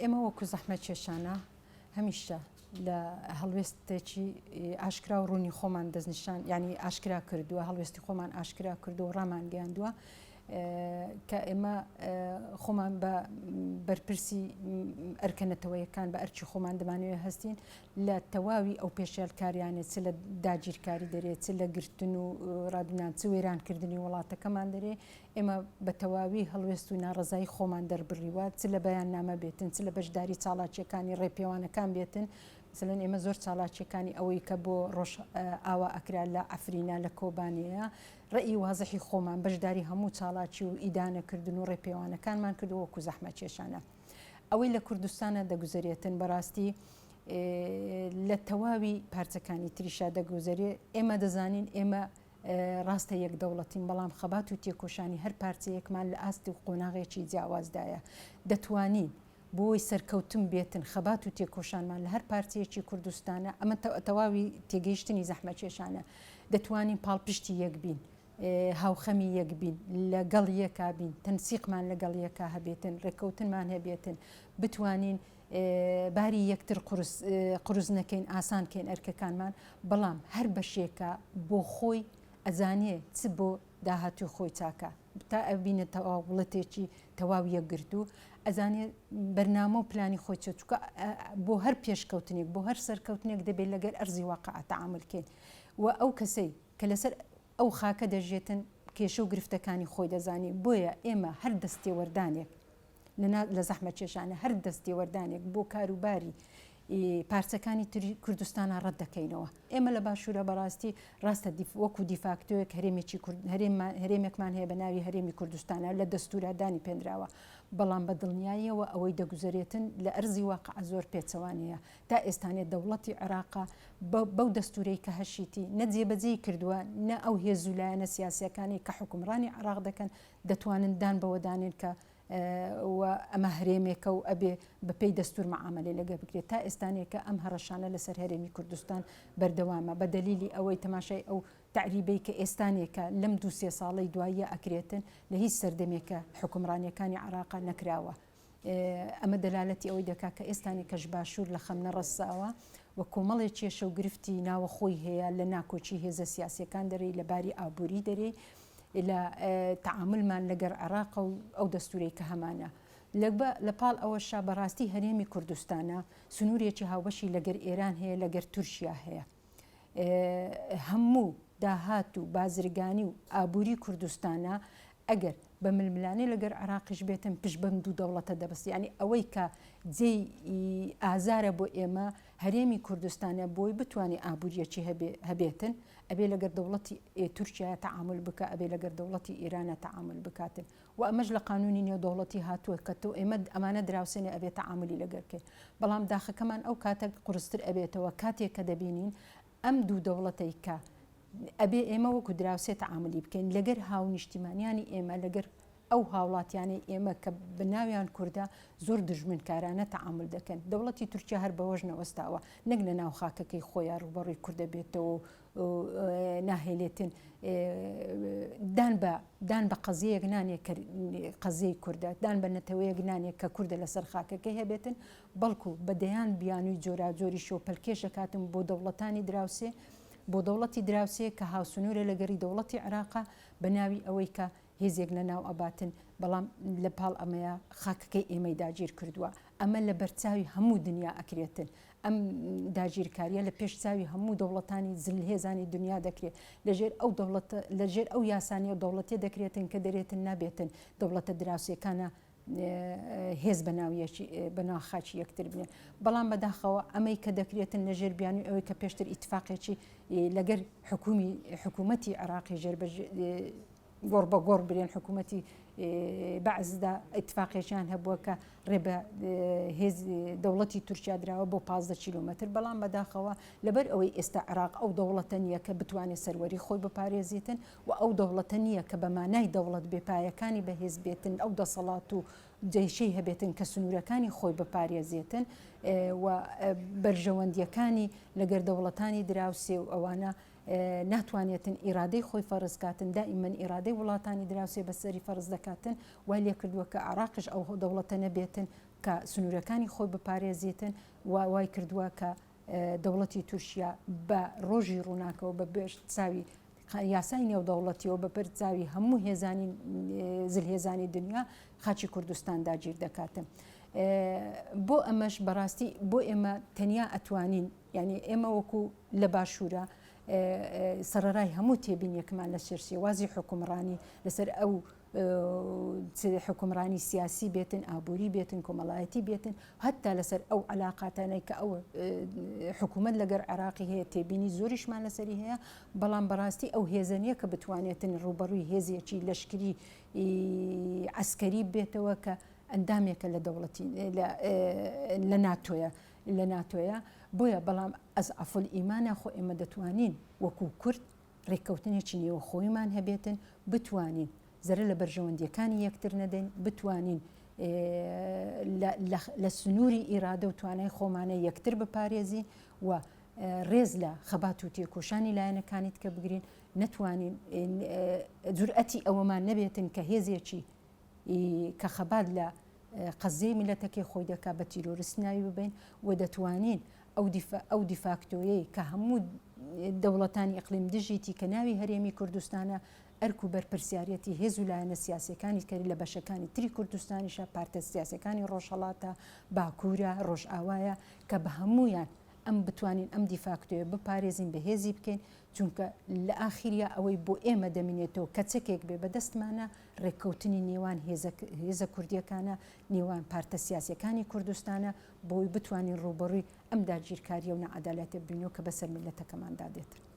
ئێمە وەکو زەحمەتکێشانە هەمیشە لە هەڵوێستێکی ئاشکرا و ڕوونی خۆمان دەستنیشان یعنی ئاشکرا کردووە هەڵوێستی خۆمان ئاشکرا کردو و ڕامانگەیاندووە کە ئێمە خۆمان بە بەرپرسی ئەرکە نەتەوەیەکان بە ئەرکی خۆمان دەمانەوێت هەستین لە تەواوی ئەو پێشێلکاریانێ چ لە داگیرکاری دەرێ چ لە گرتن و ڕادنان چ وێرانکردنی وڵاتەکەمان دەرێ ئێمە بە تەواوی هەڵوێست و ناڕەزایی خۆمان دەربڕیوە، چ لە بەیاننامە بێتن، چ لە بەشداری چاڵاکییەکانی ڕێپێوانەکان بێتن، مەسەلەن ئێمە زۆر چاڵاکییەکانی ئەوەی کە بۆ ڕۆژئاوا ئەکرا لە عەفرینە، لە کۆبانێیە، ڕەئی وازحی خۆمان، بەشداری هەموو چاڵاکی و ئیدانەکردن و ڕێپێوانەکانمان کردووە وەکوو زەحمەتکێشانە. ئەوەی لە کوردستانا دەگوزەرێتن بەڕاستی لە تەواوی پارچەکانی تریشا دەگوزەرێ، ئێمە دەزانین ئێمە ڕاستە یەک دەوڵەتین، بەڵام خەبات و تێکۆشانی هەر پارچەیەکمان لە ئاست و قۆناغێکی جیاوازدایە. دەتوانین بۆی سەرکەوتن بێتن خەبات و تێکۆشانمان لە هەر پارچەیەکی کوردستانە، ئەمە تەواوی تێگەیشتنی زەحمەتکێشانە، دەتوانین پاڵپشتی یەک بین، هاوخەمی یەک بین، لە گەڵ یەکا بین، تەنسیقمان لە گەڵ یەکا هەبێتن، ڕێککەوتنمان هەبێتن، بتوانین باری یەکتر قورس قورس نەکەین ئاسان کەین ئەرکەکانمان بەڵام هەر بەشێکە بۆ خۆی ئەزانێ چ بۆ داهاتوی خۆی چاکە تا ئەبینە تەواو وڵەتێکی تەواو یەکگرتوو ئەزانێ بەرنامە و پلانی خۆی چە چونکە بۆ هەر پێشکەوتنێک بۆ هەر سەرکەوتنێک دەبێت لەگەر ئەرزی واقع تەعامل کەین و ئەو کەسەی کە لەسەر ئەو خاکە دەژێتن کێشە و گرفتەکانی خۆی دەزانی بۆیە ئێمە هەر دەستێوەردانێک لە زەحمەتکێشانە هەر دەستێوەردانێک بۆ کاروباری پارچەکانی تری کوردستانە ڕەت دەکەینەوە. ئێمە لە باشوورە بەڕاستی ڕاستە وەکو دیفاکتۆیەک هەرێمێکی هەرێمێکمان هەیە بە ناوی هەرێمی کوردستانە لە دەستورا دانی پێنراوە، بەڵام بە دڵنیاییەوە ئەوەی دەگوزەرێتن لە ئەرزی واقع زۆر پێچەوانەیە. تا ئێستانێ دەوڵەتی عێراقە بەو دەستورەی کە هەشیتی نە جێبەجێی کردووە نە ئەو هێز و لایەنە سیاسییەکانەی کە حوکمڕانی عێراق دەکەن دەتوانن دان بەوە دانێن کە و ئەمە هەرێمێکە و ئەبێ بە پێی دەستور مەعامەلەی لەگەر بکرێت. تا ئێستانێکە ئەم هەڕەشانە لەسەر هەرێمی کوردستان بەردەوامە. بە دەلیلی ئەوەی تەماشای ئەو تەعریبەی کە ئێستانێکە لەم دوو سێ ساڵەی دواییە ئەکرێتن لە هیچ سەردەمێکە حوکمڕانیەکانی عێراقا نەکراوە. ئەمە دەلالەتی ئەوەی دەکات کە ئێستانێکەش باشوور لە خەم نەڕەساوە و کۆمەڵێک کێشە و گرفتی ناوەخۆی هەیە لە ناکۆکی هێزە سیاسیەکان دەرێی لە باری ئابووری دەرێی لە تەعامولمان لەگەر عێراق و ئەو دەستوورەی کە هەمانە. لە پاڵ ئەوەشا بەڕاستی هەرێمی کوردستانە سنوورێکی هاوبەشی لەگەر ئێران هەیە لەگەر تورکیا هەیە. هەموو داهات و بازرگانی و ئابووری کوردستانە ئەگەر بە ململانێ لەگەر عێراقیش بێتن پشت بەم دوو دەوڵەتە دەبەست یانی ئەوەی کە جێی ئازارە بۆ ئێمە هەرێمی کوردستانە بۆی بتوانێ ئابووریەکی هەبێتن ئەبێ لەگەر دەوڵەتی تورکیا تەعامول بکا ئەبێ لەگەر دەوڵەتی ئێرانە تەعامول بکاتن و ئەمەش لە قانونی نێودەوڵەتی هاتووە کە تۆ ئێمە ئەمانە دراوسێنێ ئەبێ تەعامولی لەگەر بکەین بەڵام داخەکەمان ئەو کاتە قورستر ئەبێتەوە کاتێک کە دەبینین ئەم دوو دەوڵەتەی کە ئەبێ ئێمە وەکو دراوسێ تەعامولی بکەین لەگەر هاونیشتیمانیانی ئێمە لەگەر ئەو هاوڵاتیانەی ئێمە کە بە ناویان کوردە زۆر دوژمنکارانە تەعامول دەکەن. دەوڵەتی تورکیا هەر بەوەش نەوەستاوە، نەک لە ناو خاکەکەی خۆیا ڕووبەڕووی کورد دەبێتەوە و ناهێلێتن دان بە دان بە قەزیەیەک نانێ کە قەزیەی کوردە، دان بە نەتەوەیەک نانێ کە کوردە لەسەر خاکەکەی هەبێتن، بەڵکو بە دەیان بیانووی جۆراوجۆریشەوە پەلکێش دەکاتن بۆ دەوڵەتانی دراوسێ، بۆ دەوڵەتی دراوسێ کە هاوسنوورە لەگەری دەوڵەتی عێراقا بە ناوی ئەوەی کە هێزێک لە ناو ئەباتن، بەڵام لە پاڵ ئەمەیا خاکەکەی ئێمەی داگیر کردووە، ئەمە لە بەرچاوی هەموو دنیا ئەکرێتن، ئەم داگیرکاریە لە پێش چاوی هەموو دەوڵەتانی زلهێزانی دنیا دەکرێت، لە ژێر ئەو دەوڵەتە لە ژێر ئەو یاسا نێودەوڵەتیە دەکرێتن کە دەرێتن نابێتن دەوڵەتە دراوسێکانە هێز بە ناو یەکی بە ناو خاکی یەکتر بنێن، بەڵام بەداخەوە ئەمەی کە دەکرێتن لە ژێر بیانووی ئەوەی کە پێشتر ئیتفاقێکی لەگەر حکومی حکوومەتی عێراقی ژێر بە گۆڕ بە گۆڕ برێن حکوومەتی بەعسدا ئیتفاقێکیان هەبووە کە ڕێ بە هێز دەوڵەتی تورکیا دراوە بۆ 15 کیلومتر بەڵام بەداخەوە لەبەر ئەوەی ئێستا عێراق ئەو دەوڵەتە نییە کە بتوانێت سەروەری خۆی بپارێزیتن و ئەو دەوڵەتە نییە کە بە مانای دەوڵەت بێ پایەکانی بەهێز بێتن ئەو دەسەڵات و جەیشەی هەبێتن کە سنوورەکانی خۆی بپارێزێتن و بەرژەوەندییەکانی لەگەر دەوڵەتانی دراوسێ و ئەوانە ناتوانێتن ئیرادەی خۆی فەرز کاتن دائیمەن ئیرادەی وڵاتانی دراوسێ بەسەری فەرز دەکاتن وای لێکردووە کە عێراقیش ئەو دەوڵەتە نەبێتن. کە سنوورەکانی خۆی بپارێزێتن و وای کردووە کە دەوڵەتی تورکیا بە ڕۆژی ڕووناکەوە بە بێش چاوی یاسای نێودەوڵەتیەوە بە پەرچاوی هەموو هێزانی زلهێزانی دنیا خاچی کوردستان داگیر دەکاتن. بۆ ئەمەش بەڕاستی بۆ ئێمە تەنیا ئەتوانین یعنی ئێمە وەکو لە باشوورە سەرەڕای هەموو تێبینیەکمان لە سەر شێوازی حکومڕانی لەسەر ئەو چ حکومڕانی سیاسی بێتن ئابووری بێتن کۆمەڵایەتی بێتن هەتا لەسەر ئەو علااقاتانەی کە ئەو حکوومەت لەگەر عێراقی هەیە تێبینی زۆریشمان لەسەری هەیە بەڵام بەڕاستی ئەو هێزە نییە کە بتوانێتن ڕوبەڕووی هێزێکی لەشکری عسکەری بێتەوە کە ئەندامێکە لە دەوڵەتی لە ناتۆیە لە ناتۆیە بۆیە بەڵام ئەز ئەفل ئیمانە خۆ ئێمە دەتوانین وەکو کورد ڕێککەوتنێکی نێوەخۆیمان هەبێتن، بتوانین زەرەر لە بەرژەوەندییەکانی یەکتر نەدەین، بتوانین لە سنووری ئیرادە و توانای خۆمانە یەکتر بپارێزین و ڕێز لە خەبات و تێکۆشانی لایەنەکانی تکە بگرین، نەتوانین جورئەتی ئەوەمان نەبێتن کە هێزێکی کە خەبات لە قەزیەی میللەتەکەی خۆی دەکات بە تیرۆرست ناوی ببەین و دەتوانین ئەو دیفاکتۆیەی کە هەموو دەوڵەتانی ئیقلیم دژیتی کە ناوی هەرێمی کوردستانە ئەرک و بەرپرسیارەتی هێز و لایەنە سیاسیەکانی کەری لە بەشەکانی تری کوردستانیشە پارتە سیاسەکانی ڕۆژهەڵاتە باکوورە ڕۆژئاوایە کە بە هەمویان ئەم بتوانین ئەم دیفاکتۆیە بپارێزین بەهێزی بکەین چونکە لە ئاخیریا ئەوەی بۆ ئێمە دەمینێتەوە کە چەکێک بێ بەدەستمانە ڕێککەوتنی نێوان هێزە کوردیەکانە نێوان پارتە سیاسیەکانی کوردستانە بۆی بتوانین ڕووبەڕووی ئەم داگیرکاریە و ناعەدالەتە بینەوە کە بەسەر میللەتەکەماندا دێت.